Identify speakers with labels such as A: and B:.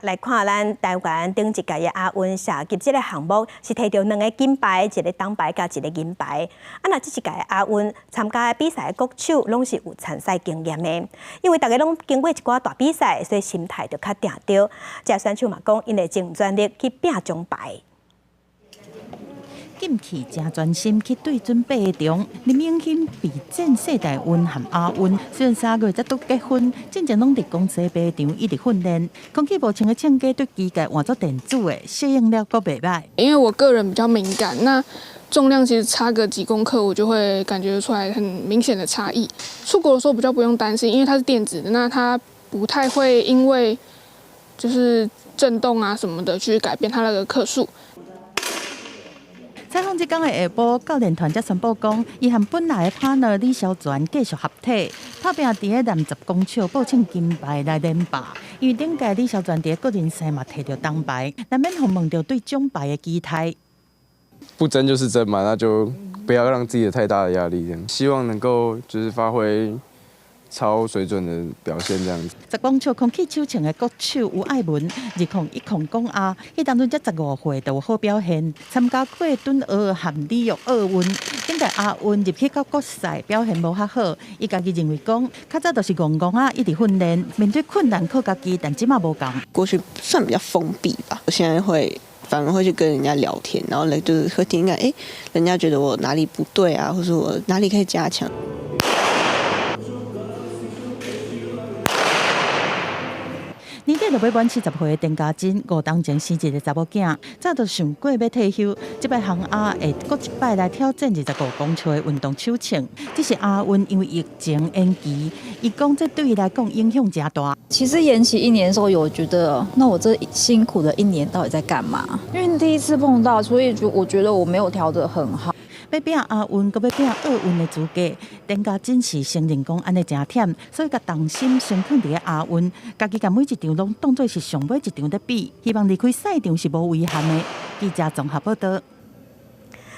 A: 來看咱臺灣頂一屆的亞運射擊這个項目是提著兩个金牌，一个銅牌佮一个銀牌。啊，若這一屆亞運參加比賽的國手攏是有參賽經驗的，因為逐家攏經過一寡大比賽，所以心態就較定著。這選手嘛講，𪜶會盡全力去拚獎牌。
B: 禁氣誠專心去對準八場，林永欣備戰世大運和亞運，雖然3月才拄結婚，進前攏佇公司馬場一直訓練。空氣無穿的槍機對機械換做電子的，適應了閣袂䆀。
C: 因為我個人比較敏感，那重量其實差個幾公克，我就會感覺出來很明顯的差異。出國的時候比較不用擔心，因為它是電子的，那它不太會因為就是震動啊什麼的去改變它那個克數。
B: 採訪這工的下晡，教練團才宣布講，伊和本來的 partner 李蕭全繼續合體，拍拚佇个男10公尺報稱金牌來連霸。因為頂屆李蕭全佇个個人賽嘛提著銅牌，難免予問著對獎牌的期待。
D: 不爭就是爭嘛，那就不要讓自己有太大的壓力，這樣希望能夠就是發揮超水準的表現，這樣子。
B: 10公尺空氣手槍的國手吳愛文，2010港亞，彼當陣才15歲就有好表現，參加過頓奧和里約奧運，頂屆亞運入去到國賽表現無較好，伊家己認為講，較早就是戇戇仔一直訓練，面對困難靠家己，但這馬無仝。
E: 過去算比較封閉吧，我現在會反而會去跟人家聊天，然後來就是會聽聽看，欸，人家覺得我哪裡不對啊，或者我哪裡可以加強。
B: 年底就欲滿70歲的鄧家珍，5冬前生一个查某囝，早就想過欲退休。這擺杭亞會閣一擺來挑戰25公尺的運動手槍，只是亞運因為疫情延期，伊講這對伊來講影響誠大。
F: 其實延期一年的時候，有覺得那我這辛苦的一年到底在幹嘛？因為第一次碰到，所以就我覺得我沒有調得很好。
B: 欲拚亞運，閣欲拚奧運的資格，鄧家珍是承認講按呢誠忝，所以共重心先囥佇个亞運，家己共每一場攏當做是上尾一場咧比，希望離開賽場是無遺憾的。記者綜合報導。